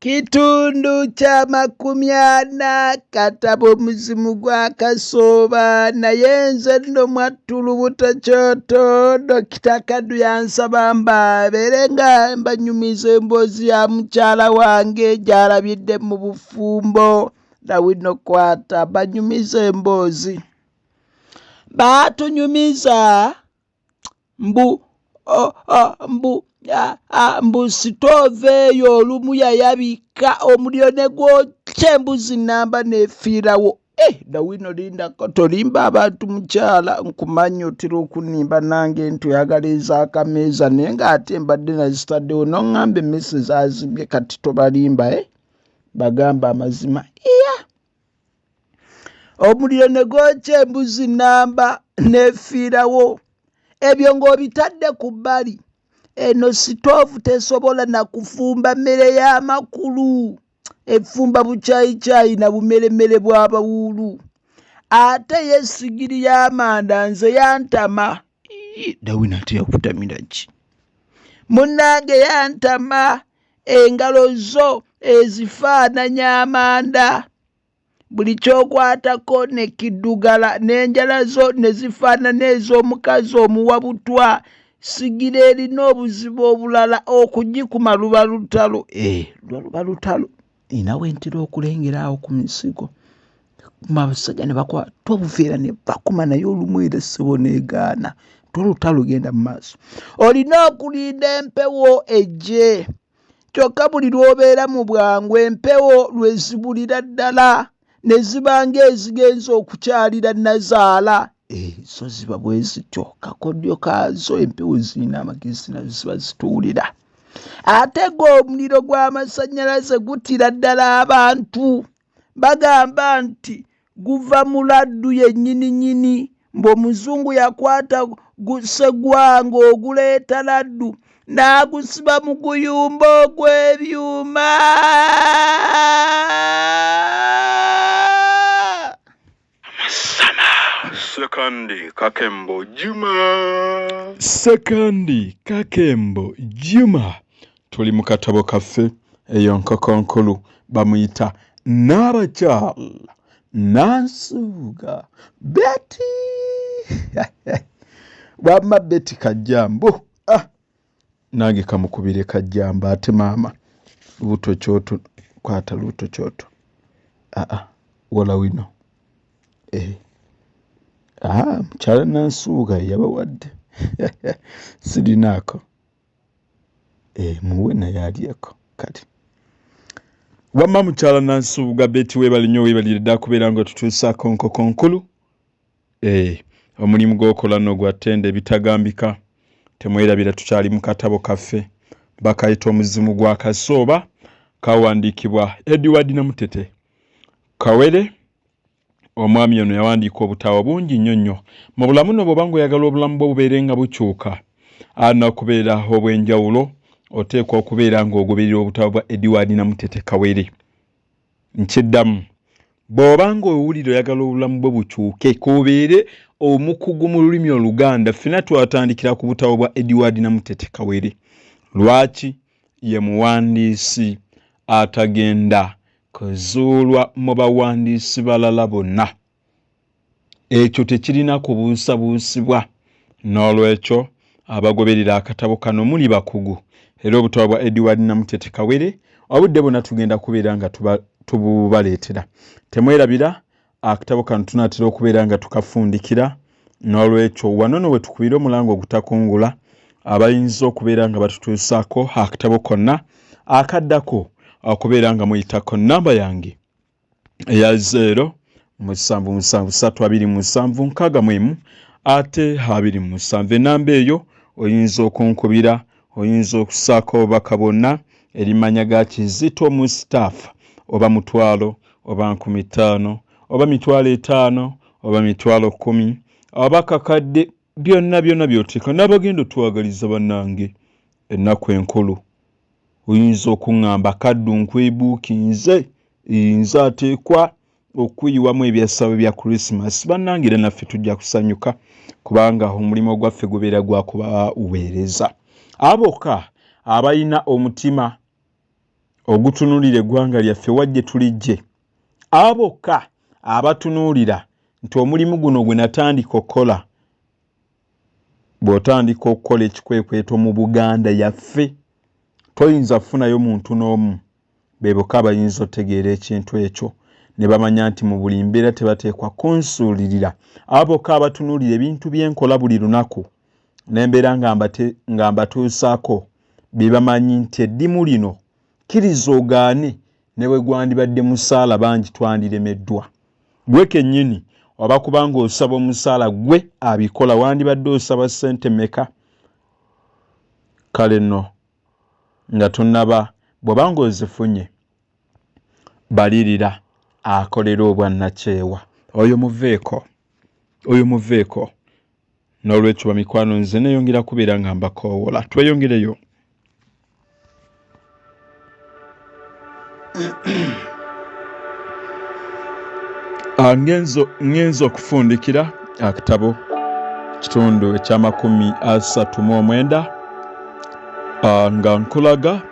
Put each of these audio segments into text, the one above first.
Kitundu kya 40 katabo omuzimu gwa Kasooba, naye nze nno mwattu lubuto kyoto. Dokita Kaddu yansaba mbabeere nga mbanyumiza emboozi ya mukyala wange gy'alabidde mu bufumbo. Lawino kwata banyumiza emboozi. Baatunyumiza mbu mbu mbu sitoovu eyo olumu yayabika omuliro ne gwokya embuzi nnamba n'efiirawo. Eh, Dawino lindako, tolimba abantu mukyala, nkumanyi otera okunimba nange nti oyagala ez'akameeza, naye ng'ate mbadde nazitaddewo n'oŋŋamba emmese zaazibye. Kati tobalimba, eh? Bagamba amazima. Iya, omuliro ne gwokya embuzi nnamba n'efiirawo. Ebyo ng'obitadde ku bbali, eno sitoovu tesobola na kufumba mmere y'amakulu, efumba bukyayikyayi na bumeremere bw'abawuulu. Ate ye sigiri y'amanda nze yantama. Dawina ate yakutamira ki munnange? Yantama, engalo zo ezifaananya amanda, buli ky'okwatako ne kiddugala, n'enjala zo ne zifaanana ez'omukazi omuwa butwa. Sigira erina obuzibu obulala, okugikuma luba lutalo. Eh, luba lutalo. Nina we ntera okulengera awo ku misigo, kuma abasajja ne bakwata obuveera ne bakuma, naye olumu era ssebo negaana. Tolutalo genda mu maaso, olina okulinda empewo ejje. Kyokka buli lw'obeera mu bwangu, empewo lwe zibulira ddala ne ziba ng'ezigenze okukyalira nnazaala. Zo ziba bwe zityo, kakodyo kaazo. Empewo zirina amagezi, nazo ziba zituwulira. Ate gwe omuliro gw'amasannyalaze gutira ddala abantu. Bagamba nti guva mu laddu yennyininyini, mbu omuzungu yakwata ssegwanga oguleeta laddu n'agusiba mu guyumba ogw'ebyuma. Sekandi Kakembo Juma. Sekandi Kakembo Juma, tuli mu katabo kaffe eyo nkoko nkulu bamuyita Naabakyala Nansuuga Betty. Wamma Betty kajjambo, ah, nange kamukubire kajjambo. Ate maama lubuto kyoto, kwata lubuto kyoto. Aa ah, wola wino, eh. Ah, mukyala Nansuuga yabawadde sirinaako, eh, muwe naye alyeko. Kati wamma mukyala Nansuuga Betty, weebale nnyo, weebalire dda kubeera nga otutuusaako nkoko nkulu. Eh, omulimu gw'okola no gwa ttendo ebitagambika. Temwerabira tukyali mu katabo kaffe bakayita omuzimu gwa Kasooba, kawandiikibwa Edward Namutete Kawere. Omwami ono yawandiika obutabo bungi nnyo nnyo mu bulamu. No bw'oba ng'oyagala obulamu bwo bubeere nga bukyuka anakubeera obw'enjawulo, oteekwa okubeera ng'ogoberera obutabo bwa Edward Namutete Kawere. Nkiddamu, bw'oba ng'owulira oyagala obulamu bwo bukyuke, k'obeere omukugu mu lulimi Oluganda, ffena twatandikira ku butabo bwa Edward Namutete Kawere. Lwaki? Ye muwandiisi atagenda kuzuulwa mu bawandiisi balala bonna. Ekyo tekirina kubuusabuusibwa. N'olwekyo abagoberera akatabo kano muli bakugu, era obutabo bwa Edward Namutete Kawere obudde bwonna tugenda kubeera nga tububaleetera. Temwerabira akatabo kano tunaatera okubeera nga tukafundikira. N'olwekyo wano no we tukubira omulanga ogutakungula abayinza okubeera nga batutuusaako akatabo konna akaddako, okubeera nga muyitako namba yange eya 0 7 7 3 2 7 61 ate 27. Enamba eyo oyinza okunkubira, oyinza okusaako obubaka bwonna erimanya ga Kizito Mustafa, oba 500, oba 5000, oba 50,000, oba 10,000, oba kakadde, byonna byonna byoteeka n'abagenda otwagaliza bannange ennaku enkulu. Oyinza okuŋŋamba, "Kaddu, nkwebuukinze, nze ateekwa okuyiwamu ebyasaba bya Christmas." Bannange, era naffe tujja kusanyuka kubanga omulimu ogwaffe gubeera gwa kubaweereza. Abokka abalina omutima ogutunuulira eggwanga lyaffe wa gye tulijje. Abo bokka abatunuulira nti omulimu guno gwe natandika okukola, bw'otandika okukola ekikwekweto mu Buganda yaffe toyinza kufunayo muntu n'omu, be bokka abayinza otegeera ekintu ekyo ne bamanya nti mu buli mbeera tebateekwa kunsuulirira. Abo bokka abatunuulira ebintu bye nkola buli lunaku ne mbeera nga mbatuusaako be bamanyi nti eddimu lino kkiriza ogaane ne bwe gwandibadde musaala bangi twandiremeddwa. Gwe kennyini oba kubanga osaba omusaala gwe abikola wandibadde osaba ssente meka? Kale nno nga tonnaba bw'oba ng'ozifunye balirira akolera obwannakyewa oyo muveeko, oyo muveeko. N'olwekyo bamikwano nze neeyongera kubeera nga mbakoowola. Tweyongereyo. Ngenze okufundikira akatabo kitundu eky'amakumi asatu mu omwenda, nga nkulaga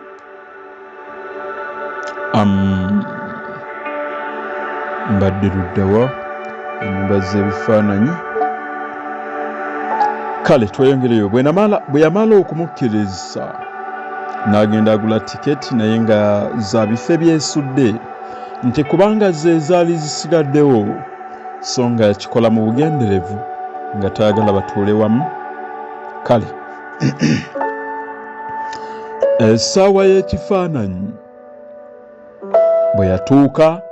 mbadde luddawa ennyumba z'ebifaananyi. Kale tweyongereyo. Bwe yamala okumukkiriza n'agenda agula tiketi, naye nga za bifo ebyesudde nti kubanga ze zaali zisigaddewo, so nga yakikola mu bugenderevu nga tayagala batuule wamu. Kale essaawa y'ekifaananyi bwe yatuuka,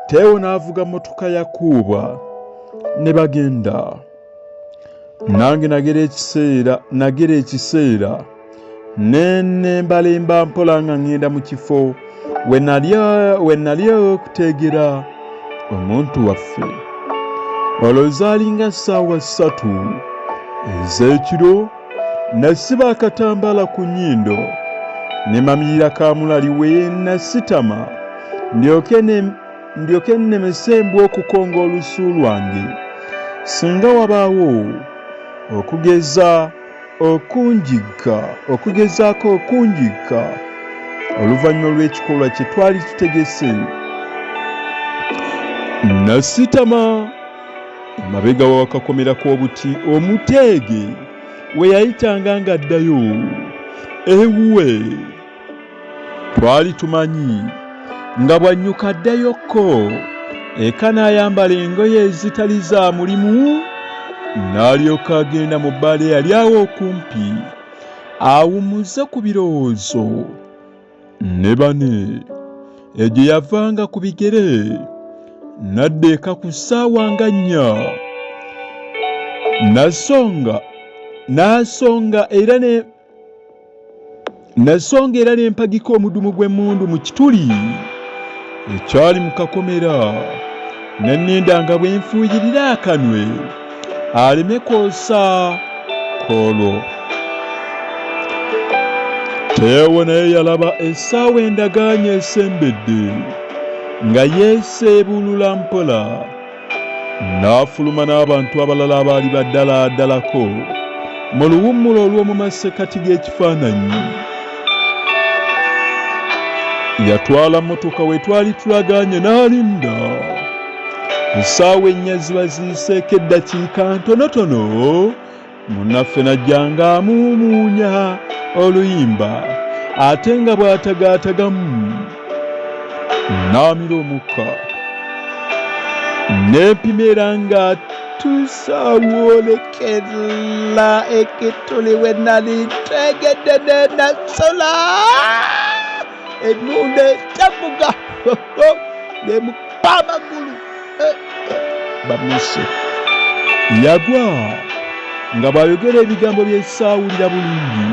Teewo n'avuga mmotoka ya Kuubwa ne bagenda. Nange nagera ekiseera ne nembalemba mpola nga ŋŋenda mu kifo we nali okuteegera omuntu waffe. Olwo zaalinga ssaawa 3 ez'ekiro, nasiba akatambaala ku nnyindo ne mamirira kaamulali we nasitama ndyoke nnemese embwa okukonga olusu lwange singa wabaawo okugezaako okunjigga oluvannyuma lw'ekikolwa kye twali tutegese. Nasitama emabega w'akakomera k'obuti omuteege we yayitanga ng'addayo ewuwe. Twali tumanyi nga bw'annyuka addayokko eka n'ayambala engoye ezitali za mulimu n'alyoka agenda mu bbaala eyali awo okumpi awummuze ku birowoozo ne bane. Egyo yavanga ku bigere n'adda eka ku ssaawa nga 4. Nasonga era ne mpagika omudumu gw'emmundu mu kituli ekyali mu kakomera, ne nninda nga bwe nfuuyirira akanwe aleme kwosa koolwo. Teewo naye yalaba essaawa endagaanya esembedde nga yeeseebulula mpola n'afuluma n'abantu abalala abaali baddaladdalako mu luwummula olw'omu masekkati g'ekifaananyi. Yatwala mmotoka we twali tulagaanye n'alinda. Essaawa 4 ziba ziyiseeko eddakiika ntonotono, munnaffe n'ajja ng'amuumuunya oluyimba ate nga bw'atagaatagamu n'amira omukka. N'empima era ng'atusawoolekera ekituli we nali ntegedde ne nasula emmundu etevuga n'emukuba amagulu. Bamuse yagwa nga bw'ayogera ebigambo bye saawulira bulungi,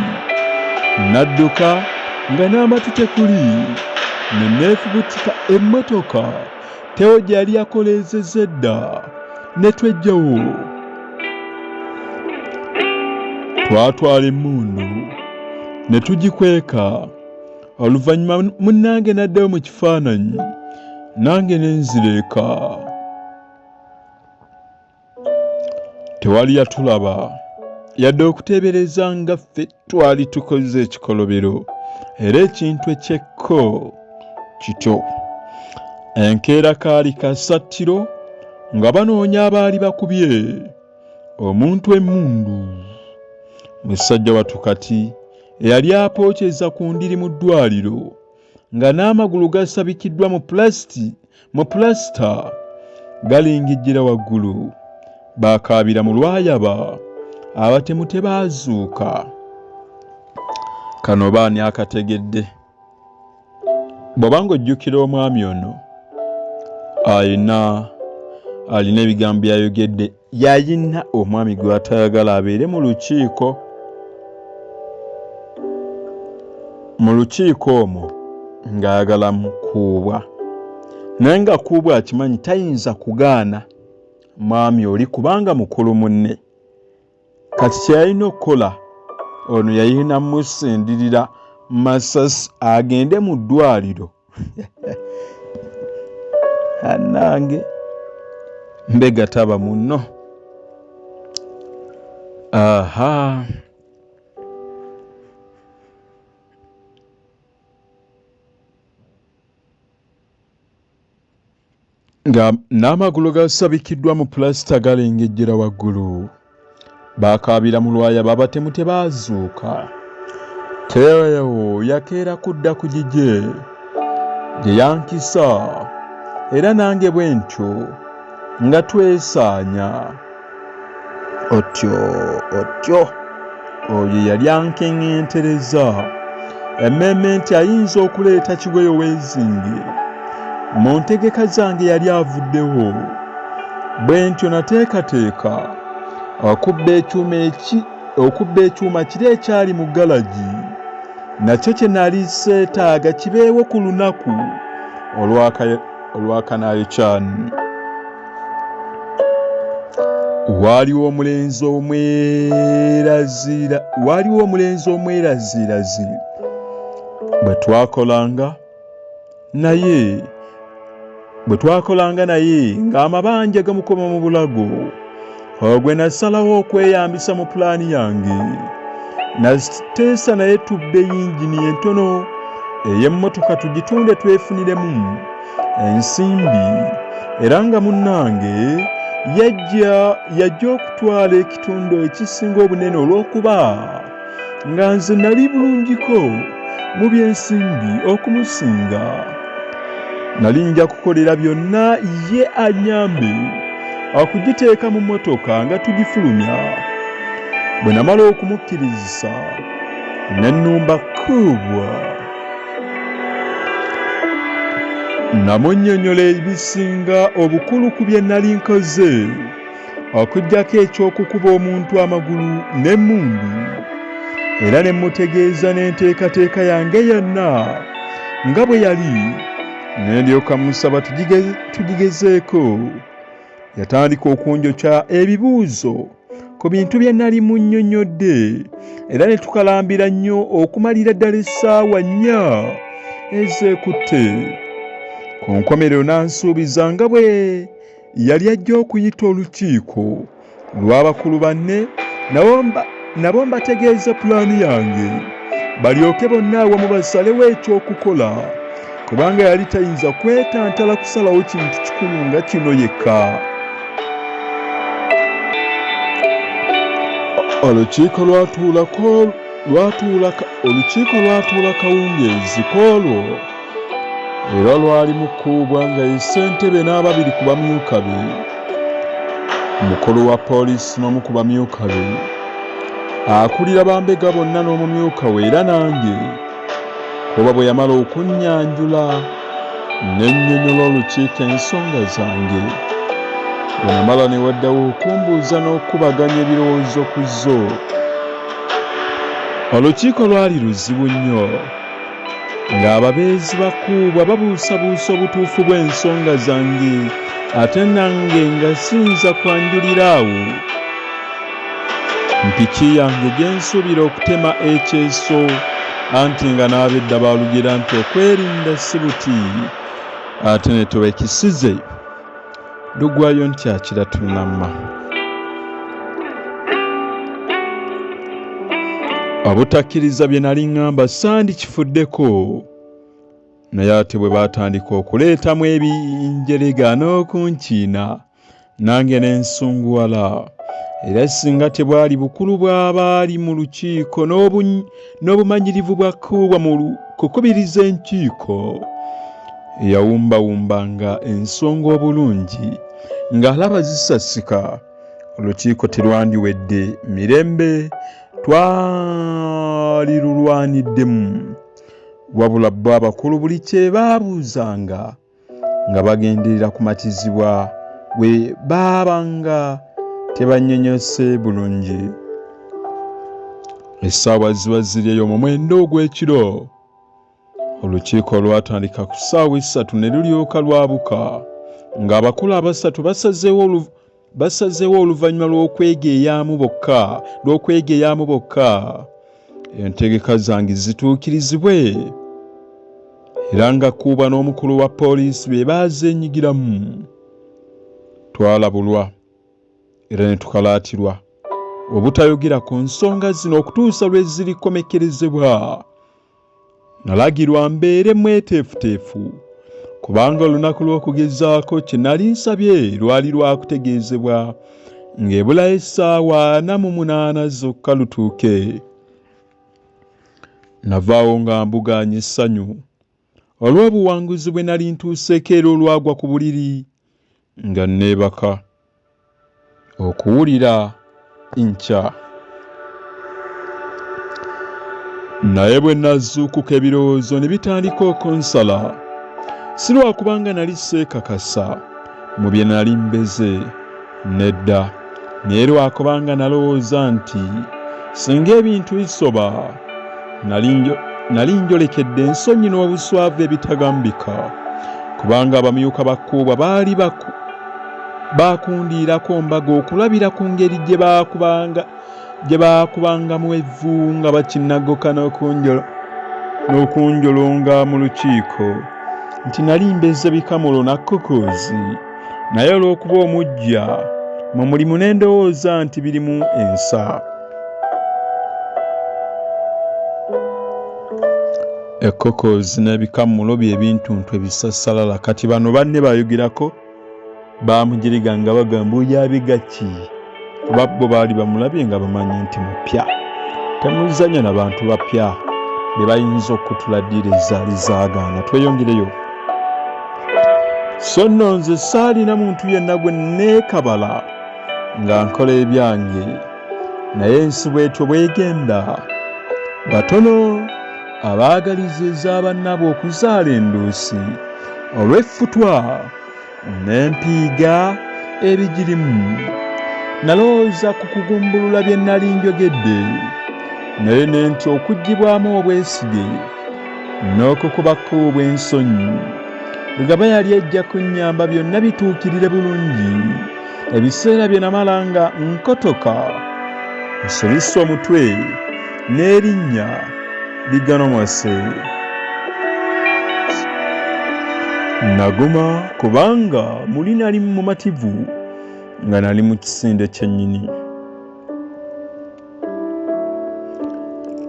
n'adduka nga n'amatu tekuli, ne neefubutuka emmotoka Teo gye yali yakoleezezza edda ne twejjawo. Twatwala emmundu ne tugikweka. Oluvannyuma munnange n'addayo mu kifaananyi nange ne nzira eka. Tewali yatulaba yadde okuteebereza nga ffe twali tukoze ekikolobero era ekintu ekyekko. Kityo enkeera kaali kasattiro nga banoonya abaali bakubye omuntu emmundu. Musajja wattu kati eyali apookyeza ku ndiri mu ddwaliro nga n'amagulu gasabikiddwa mu pulasiti mu pulasita galingijjira waggulu baakaabira mu lwayaba abatemu tebaazuuka. Kano baani akategedde? Bw'oba ng'ojjukira omwami ono alina alina ebigambo by'ayogedde yayina omwami gw'atayagala abeere mu lukiiko mu lukiiko omwo ng'ayagala mukuubwa naye nga kuubwa akimanyi tayinza kugaana mwami oli kubanga mukulu munne. Kati kye yalina okukola ono yalina musindirira masasi agende mu ddwaliro anange mbega taba munno aha. Nga n'amagulu gasabikiddwa mu pulasita galengejjera waggulu. Baakaabira mu lwaya babatemu tebaazuuka. Teo yakeera kudda ku gigye gye yankisa era nange bwe ntyo nga twesaanya. Otyo otyo oyo yali ankeŋŋentereza emmeeme nti ayinza okuleeta kigoye weezinge mu ntegeka zange yali avuddewo. Bwe ntyo nateekateeka okubba ekyuma eki okubba ekyuma kiri ekyali mu galagi nakyo kye nali seetaaga kibeewo ku lunaku olw'akanaayokyani. Waaliwo omulenzi omweraziira waaliwo omulenzi omweraziirazi bwe twakolanga naye bwe twakolanga naye ng'amabanja gamukoma mu bulago ogwe nasalawo okweyambisa mu pulaani yange. Nateesa naye tubbe yingini entono ey'emmotoka tugitunde twefuniremu ensimbi era nga munnange yajja yajja okutwala ekitundu ekisinga obunene olw'okuba nga nze nali bulungiko mu by'ensimbi okumusinga. Nali nja kukolera byonna ye anyambe okugiteeka mu mmotoka nga tugifulumya. Bwe namala okumukkirizisa ne nnumba Kubwa. Namunnyonnyola ebisinga obukulu ku bye nali nkoze okuggyako eky'okukuba omuntu amagulu n'emmundu era ne mmutegeeza n'enteekateeka yange yonna nga bwe yali ne ndyoka mmusaba tugigezeeko. Yatandika okunjokya ebibuuzo ku bintu bye nali munnyonnyodde era ne tukalambira nnyo okumalira ddala essaawa nnya ezeekutte. Ku nkomerero n'ansuubiza nga bwe yali ajja okuyita olukiiko lw'abakulu banne nabo mbategeeza pulaani yange balyoke bonna awamu basalewo eky'okukola kubanga yali tayinza kwetantala kusalawo kintu kikulu nga kino yekka. Olukiiko lwatuulako lwatuula olukiiko lwatuula kawungeezi kw'olwo era lwali mukuubwa nga ye ssentebe n'ababiri ku bamyuka be, mukulu wa poliisi n'omu ku bamyuka be, akulira bambega bonna n'omumyuka we era nange. Kuba bwe yamala okunnyanjula ne nnyonnyola olukiiko ensonga zange. Bwe namala ne waddawo okumbuuza n'okukubaganya ebirowoozo ku zo. Olukiiko lwali luzibu nnyo ng'ababeezi bakuubwa babuusabuusa obutuufu bw'ensonga zange ate nange nga siyinza kwanjulira awo mpiki yange gye nsuubira okutema ekyeso anti nga n'ab'edda baalugira nti okwerinda si buti ate ne tuba ekisize lugwayo nti akira tunnamma. Obutakkiriza bye nali ŋŋamba sandikifuddeko. Naye ate bwe baatandika okuleetamu ebinjerega n'okunkiina, nange ne nsunguwala. Era singa tebwali bukulu bw'abaali mu lukiiko n'obumanyirivu bwa Kuubwa mu kukubiriza enkiiko, eyawumbawumbanga ensonga obulungi ng'alaba zisasika, olukiiko terwandiwedde mirembe twalirulwaniddemu. Wabula bo abakulu buli kye baabuuzanga nga bagenderera kumatizibwa bwe baabanga tebannyonnyose bulungi. Essaawa ziba ziri eyo mu mwenda ogw'ekiro. Olukiiko olwatandika ku ssaawa essatu ne lulyoka lwabuka ng'abakulu abasatu basazeewo Basazeewo oluvannyuma lw'okwegeeyaamu bokka lw'okwegeeyaamu bokka entegeka zange zituukirizibwe era nga Kuuba n'omukulu wa poliisi be baazeenyigiramu. Twalabulwa era ne tukalaatirwa obutayogera ku nsonga zino okutuusa lwe zirikomekkerezebwa. Nalagirwa mbeere mweteefuteefu kubanga olunaku lw'okugezaako kye nali nsabye lwali lwakutegeezebwa ng'ebulayo essaawa 48 zokka lutuuke. Navaawo nga mbugaanye essanyu olw'obuwanguzi bwe nali ntuuseeko era olwagwa ku buliri nga nneebaka okuwulira nkya. Naye bwe nazuukuka ebirowoozo ne bitandika okunsala, si lwa kubanga nali seekakasa mu bye nali mbeze, nedda, naye lwa kubanga nalowooza nti singa ebintu bisoba, nali njolekedde ensonyi n'obuswavu ebitagambika, kubanga abamyuka ba Kkuubwa baali baakundiirako mbaga okulabira ku ngeri gye baakubanga gye baakubangamu evvu nga bakinnagoka n'okunjolonga mu lukiiko nti nali mbeze bikamulo na kkokoozi naye olw'okuba omuggya mu mulimu ne ndowooza nti birimu ensa. Ekkokoozi n'ebikammulo bye bintuntu ebisassalala kati bano banne bayogerako baamujiriga nga bagamba oyo abiga ki kuba bo baali bamulabye nga bamanyi nti mupya. Temuzanya na bantu bapya be bayinza okukutula ddiiro ezaali zaagaana. Tweyongereyo. So nno nze saalina muntu yenna gwe nneekabala nga nkola ebyange naye ensi bw'etyo bw'egenda. Batono abaagaliza eza bannaabwe okuzaala enduusi olw'effutwa n'empiiga ebigirimu. Nalowooza ku kugumbulula bye nnali njogedde naye ne ntya okuggyibwamu obwesige n'okukubako obw'ensonyi. Lugaba yali ejja kunnyamba byonna bituukirire bulungi. Ebiseera bye namala nga nkotoka nsulise omutwe n'erinnya liganomose. Naguma kubanga muli nali mumativu nga nali mu kisinde kyennyini.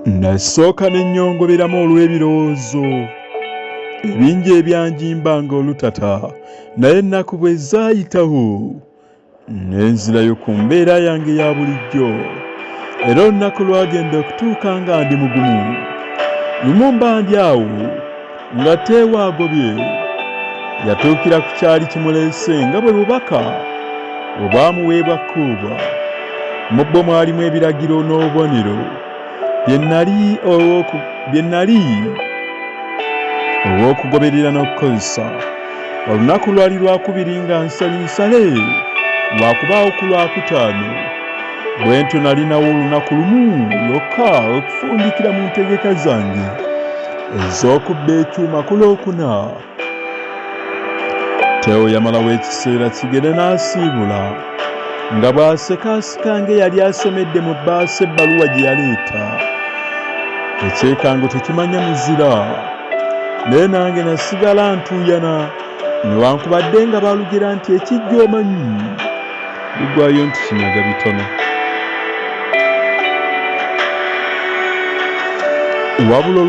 Nasooka ne nnyongoberamu olw'ebirowoozo ebingi ebyanjimbanga olutata naye ennaku bwe zaayitawo ne nzirayo ku mbeera yange ya bulijjo era olunaku lwagenda okutuuka nga ndi mugumu. Lumu mba ndi awo nga Teewo agobye yatuukira ku kyali kimuleese nga bwe bubaka obwamuweebwa Kuuba. Mu bwo mwalimu ebiragiro n'obubonero bye nnali ow'okugoberera n'okukozesa. Olunaku lwali lwakubiri nga nsalinsale lwakubaawo ku Lwakutaano. Bwentyo nalinawo olunaku lumu lwokka okufundikira mu ntegeka zange ez'okubba ekyuma ku Lwokuna. Teo yamalawo ekiseera kigere n'asiibula nga bw'asekaaseka ng'eyali asomedde mu bbaasa ebbaluwa gye yaleeta. Ekyekango tekimanya muzira naye nange nasigala ntuuyana newankubadde nga baalugera nti ekijja omanyi lugwayo nti kinyaga bitono. Wabula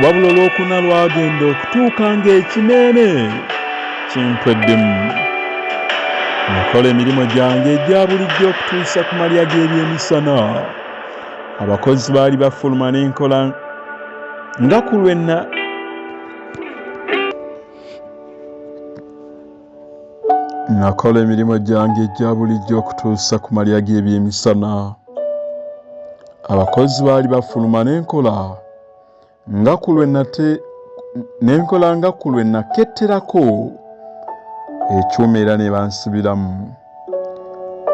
Wabula Olwokuna lwagenda okutuuka ng'ekimeeme kimpweddemu. Nakola emirimu gyange egya bulijjo okutuusa ku malya g'ebyemisana. Abakozi baali bafuluma ne nkola nga ku lwe Nakola emirimu gyange egya bulijjo okutuusa ku malya g'ebyemisana. Abakozi baali bafuluma ne nkola nga ku lwe nate ne nkola nga ku lwe naketterako ekyuma era ne bansibiramu.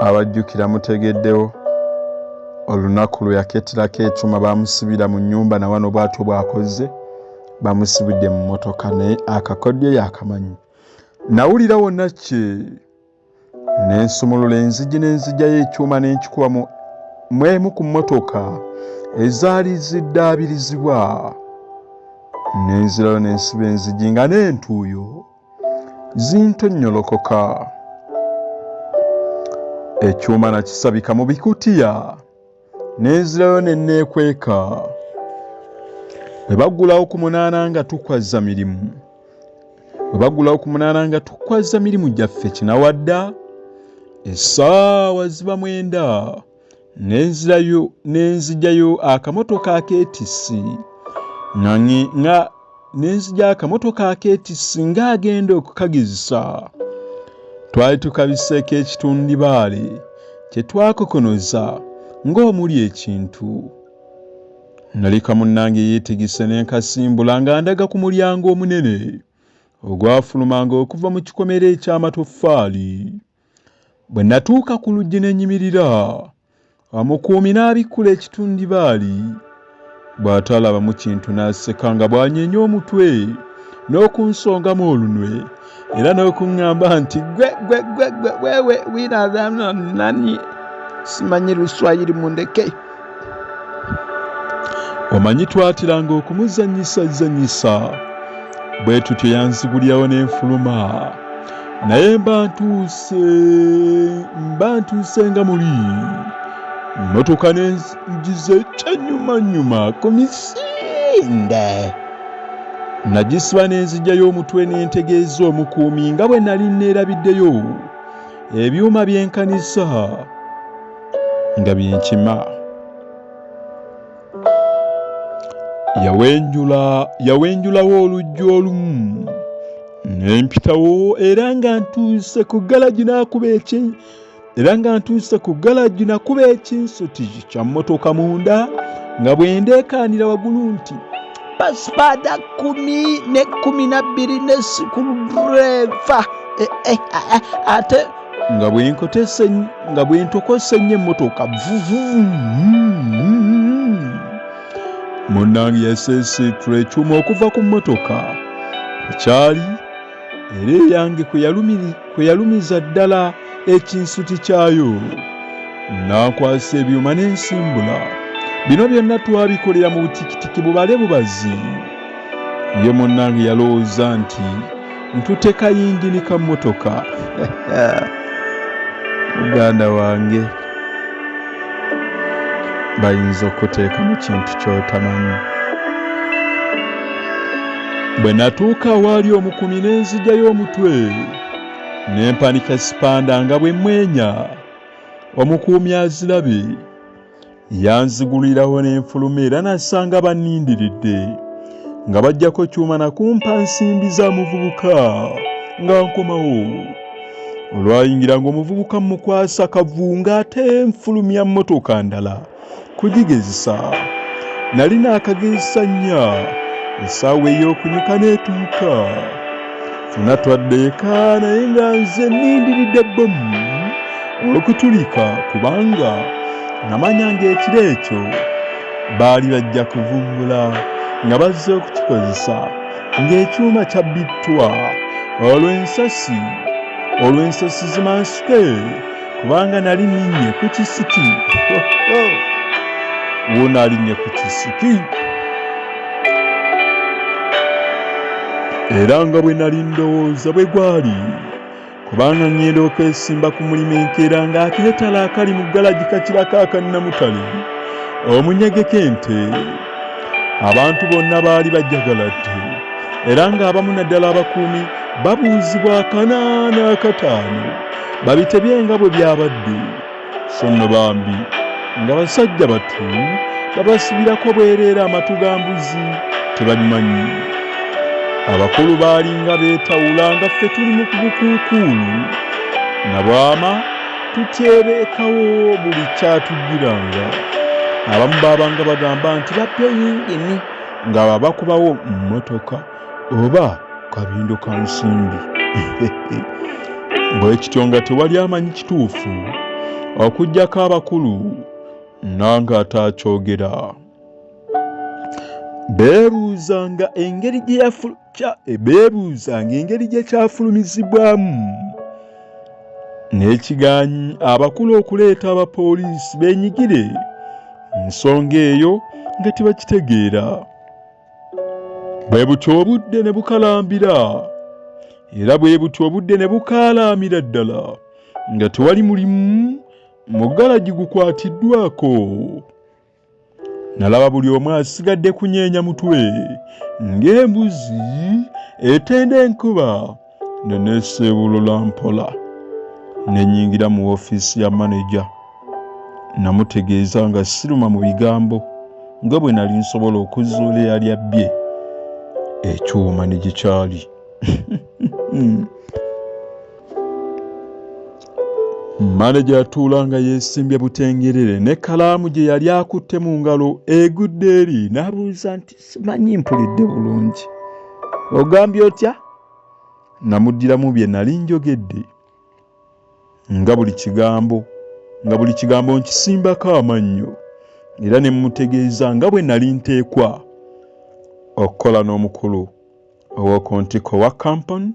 Abajjukira mutegeddewo olunaku lwe yaketterako ekyuma baamusibira mu nnyumba na wano bw'atyo bw'akoze bamusibidde mu mmotoka naye akakodyo yakamanyi. Nawulira wonna kye ne nsumulula enzigi ne nzigyayo ekyuma ne nkikuba mu emu ku mmotoka ezaali ziddaabirizibwa ne nzirayo ne nsiba enzigi nga n'entuuyo zintonnyolokoka. Ekyuma nakisabika mu bikutiya ne nzirayo ne neekweka. Bwe baggulawo ku munaana nga tukwazza mirimu bwe baggulawo ku munaana nga tukwazza mirimu gyaffe kinawadda essaawa ziba mwenda ne nzirayo ne nzigyayo akamotoka akeetissi nga ne nzija akamotoka akeetissi ng'agenda okukagezesa. Twali tukabiseeko ekitundibaali kye twakokonoza ng'omuli ekintu. Naleka munnange yeetegese ne nkasimbula nga ndaga ku mulyango omunene ogwafulumanga okuva mu kikomera eky'amatoffaali. Bwe natuuka ku luggi ne nyimirira, omukuumi n'abikkula ekitundibaali. Bw'atalabamu kintu n'aseka nga bw'anyeenya omutwe n'okunsongamu olunwe era n'okuŋŋamba nti gwe gwe gwe gwe wewe winanani simanyi luswayiri mundeke. Omanyi twatiranga okumuzannyisazannyisa bwe tutyo yanzigulirawo ne nfuluma naye mba ntuuse mba ntuuse nga muli mmotoka ne ngiza ekyenyumanyuma ku misinde nagisiba ne nzigyayo omutwe ne ntegeeza omukuumi nga bwe nali neerabiddeyo ebyuma byenkanisa nga byenkima yawenjula yawenjulawo oluggi olumu ne mpitawo era nga ntuuse ku galagi n'akuba eki era nga ntuuse ku galagi nakuba ekinsuti kya mmotoka munda nga bwe ndeekaanira waggulu nti Basipaada 12 ne sikuludreeva eh, eh, eh, ate nga bwe nkotese nga bwe ntokose nnyo emmotoka vuvu munnange yaseeseetula ekyuma okuva ku mmotoka ekyali era eyange kwe yalumiza ddala ekinsuti kyayo n'akwasa ebyuma n'ensimbula bino byonna twabikolera mu butikitiki bubale bubazi ye munnange yalowooza nti ntute kayingini ka mmotoka muganda wange bayinza okuteeka mu kintu ky'otamanyi bwe natuuka awaali omukumi ne nzigyayo omutwe ne mpanika sipanda nga bwe mmwenya omukuumi azirabe Yanzigulirawo ne nfuluma era nasanga bannindiridde nga bajjako kyuma na kumpa nsimbi za muvubuka nga nkomawo. Olwayingira ng'omuvubuka mmukwasa kavunga ate nfulumya mmotoka ndala kugigezesa. Nali naakagezesa nnya essaawa ey'okunyuka n'etuuka. Ffenna twadda eka naye nga nze nnindiridde bbomu okutulika kubanga namanya ng'ekiro ekyo baali bajja kuvumbula nga bazze okukikozesa ng'ekyuma kyabbittwa olwo ensasi olwo ensasi zimansuke kubanga nali ninnye ku kisiki wuuno alinnye ku kisiki era nga bwe nali ndowooza bwe gwali kubanga ŋŋenda okwesimba ku mulimu enkeera ng'akeetala akali mu galagi kakirako akannamutale omunyageko ente. Abantu bonna baali bajjagaladde era ng'abamu naddala abakuumi babuuzibwa akana n'akataano babitebye nga bwe byabadde. So nno bambi nga basajja battu babasibirako bwereere amatu ga mbuzi tebabimanyi. Abakulu baalinga beetawula nga ffe tuli mu bukuukuulu na bwama tutyebeekawo buli kyatujjiranga. Abamu baabanga bagamba nti babbye yingini nga babakubawo mmotoka oba kabindo ka nsimbi. Bwe kityo nga tewali amanyi kituufu okuggyako abakulu nange ataakyogera. Beebuuzanga engeri gye beebuuzanga engeri gye kyafulumizibwamu n'ekigaanyi abakulu okuleeta abapoliisi beenyigire mu nsonga eyo nga tebakitegeera. Bwe butyo obudde ne bukalambira era bwe butyo obudde ne bukaalaamira ddala nga tewali mulimu mu galagi gukwatiddwako. Nalaba buli omu asigadde kunyeenya mutwe ng'embuzi etenda enkuba ne neeseebulula mpola ne nnyingira mu ofiisi ya maneja. Namutegeeza nga siruma mu bigambo nga bwe nali nsobola okuzuula eyali abbye ekyuma ne gye kyali. Maneja yatuula nga yeesimbye butengerere n'ekkalaamu gye yali akutte mu ngalo egudde eri n'abuuza nti simanyi mpulidde bulungi ogambye otya? Namuddiramu bye nali njogedde nga buli kigambo nga buli kigambo nkisimbako amannyo era ne mmutegeeza nga bwe nali nteekwa okukola n'omukulu ow'oku ntikko wa kampuni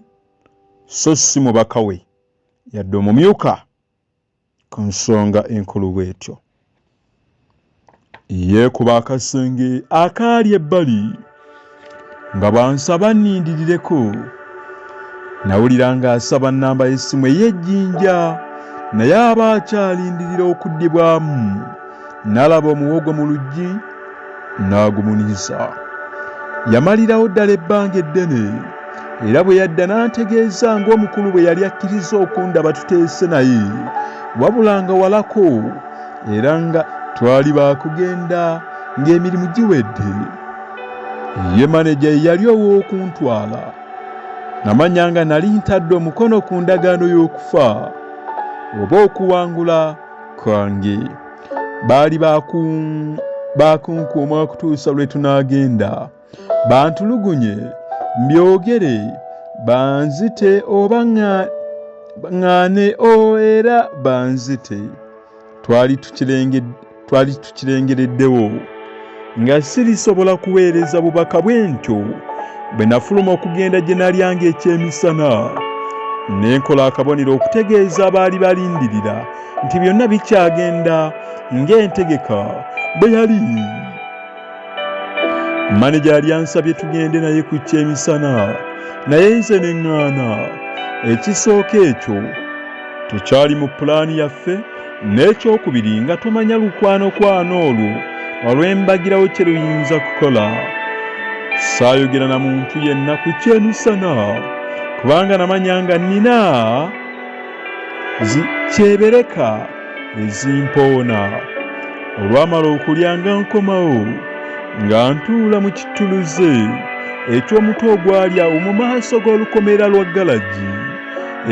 so si mubaka we yadde omumyuka ku nsonga enkulu bw'etyo. Yeekuba akasenge akaali ebbali nga bw'ansaba nnindirireko. Nawulira ng'asaba nnamba y'essimu ey'ejjinja naye aba akyalindirira okuddibwamu n'alaba omuwogo mu luggi n'agumuniza. Yamalirawo ddala ebbanga eddene era bwe yadda n'antegeeza ng'omukulu bwe yali akkiriza okundaba tuteese naye wabula nga walako era nga twali baakugenda ng'emirimu giwedde. Ye maneja ye yali ow'okuntwala. Namanya nga nali ntadde omukono ku ndagaano y'okufa oba okuwangula kwange. Baali baakunkuuma okutuusa lwe tunaagenda. Bantulugunye mbyogere banzite oba ŋŋaane o era banzite. Twali twali tukirengereddewo nga sirisobola kuweereza bubaka bwe ntyo bwe nafuluma okugenda gye nalyanga ekyemisana ne nkola akabonero okutegeeza abaali balindirira nti byonna bikyagenda ng'entegeka bwe yali. Maneja yali ansabye tugende naye ku kyemisana naye nze ne ŋŋaana. Ekisooka ekyo tekyali mu pulaani yaffe n'ekyokubiri nga tomanya lukwanokwano olwo olw'embagirawo kye luyinza kukola. Saayogera na muntu yenna ku kyemisana kubanga namanya nga nnina zi kyebereka ezimpoona. Olwamala okulya nga nkomawo nga ntuula mu kittuluze eky'omuti ogwali awo mu maaso g'olukomera lwa galagi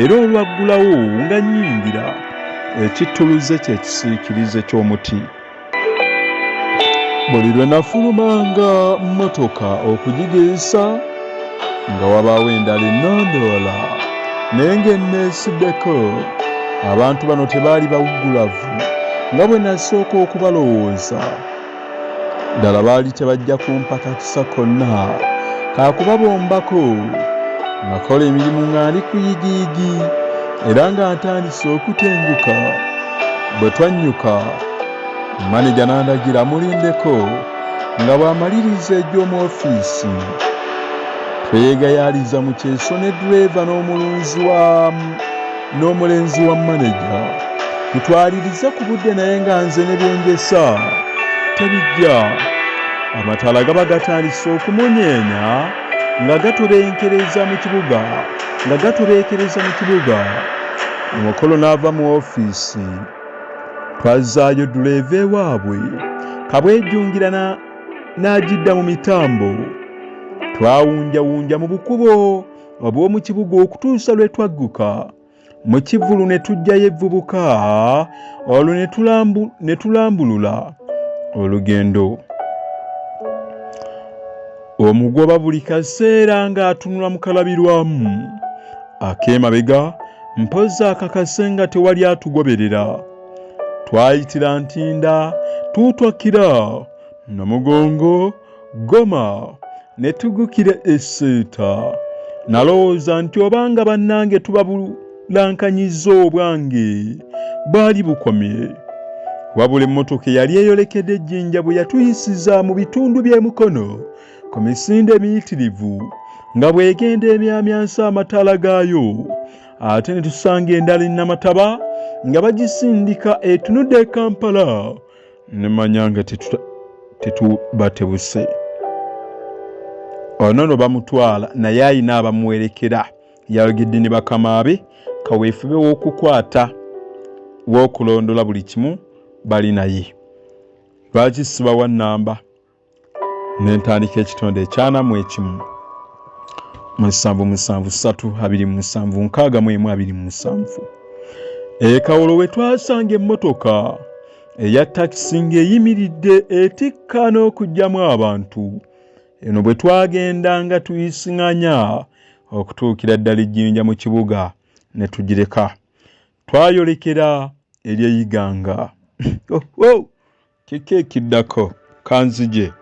era olwaggulawo nga nnyingira ekittuluze kye kisiikirize ky'omuti. Buli lwe nafulumanga mmotoka okugigezesa nga wabaawo endala ennondoola naye ng'enneesiddeko. Abantu bano tebaali bawuggulavu nga bwe nasooka okubalowooza. Ddala baali tebajja kumpa kakisa konna ka kubabombako. Nakola emirimu nga ndi ku yigiyigi era nga ntandise okutenguka. Bwe twannyuka, maneja n'andagira mulindeko nga bw'amaliriza egy'omu ofiisi. Twegayaaliza mu kyeso ne ddereeva n'omulunzi wa n'omulenzi wa maneja tutwalirize ku budde naye nga nze ne bye njesa tebijja. Amataala gaba gatandise okumunyeenya nga gatobenkereza mu kibuga nga gatobeekereza mu kibuga. Omukolo n'ava mu ofiisi. Twazzaayo dduleeva ewaabwe Kabwejungira n'agidda mu mitambo. Twawunjawunja mu bukubo obw'omu kibuga okutuusa lwe twagguka mu kivvulu ne tuggyayo evvubuka olwo ne tulambulula olugendo. Omugoba buli kaseera ng'atunula mu kalabirwamu ak'emabega mpozzi akakase nga tewali atugoberera. Twayitira Ntinda, tuutwakira Namugongo, Goma ne tugukira e Seeta. Nalowooza nti obanga bannange tubabulankanyizza obwange bwali bukomye. Wabula emmotoka eyali eyolekedde Jinja bwe yatuyisiza mu bitundu by'e Mukono ku misinde emiyitirivu nga bw'egenda emyamyansa amataala gaayo ate ne tusanga endala e Namataba nga bagisindika etunudde e Kampala ne manya nga tetubatebuse. Ono no bamutwala naye alina abamuwerekera yayogedde ne bakama be kaweefube w'okukwata w'okulondola buli kimu bali naye. Lwaki sibawa nnamba? Ne ntandika ekitonde ekyana mu ekimu 7 7 3 27 61 27. Ekawolo we twasanga emmotoka eya takisi ng'eyimiridde etikka n'okuggyamu abantu. Eno bwe twagenda nga tuyising'anya okutuukira ddala ejjinja mu kibuga ne tugireka. Twayolekera eri e Iganga. Oh, oh! Kiki ekiddako? Kanzije.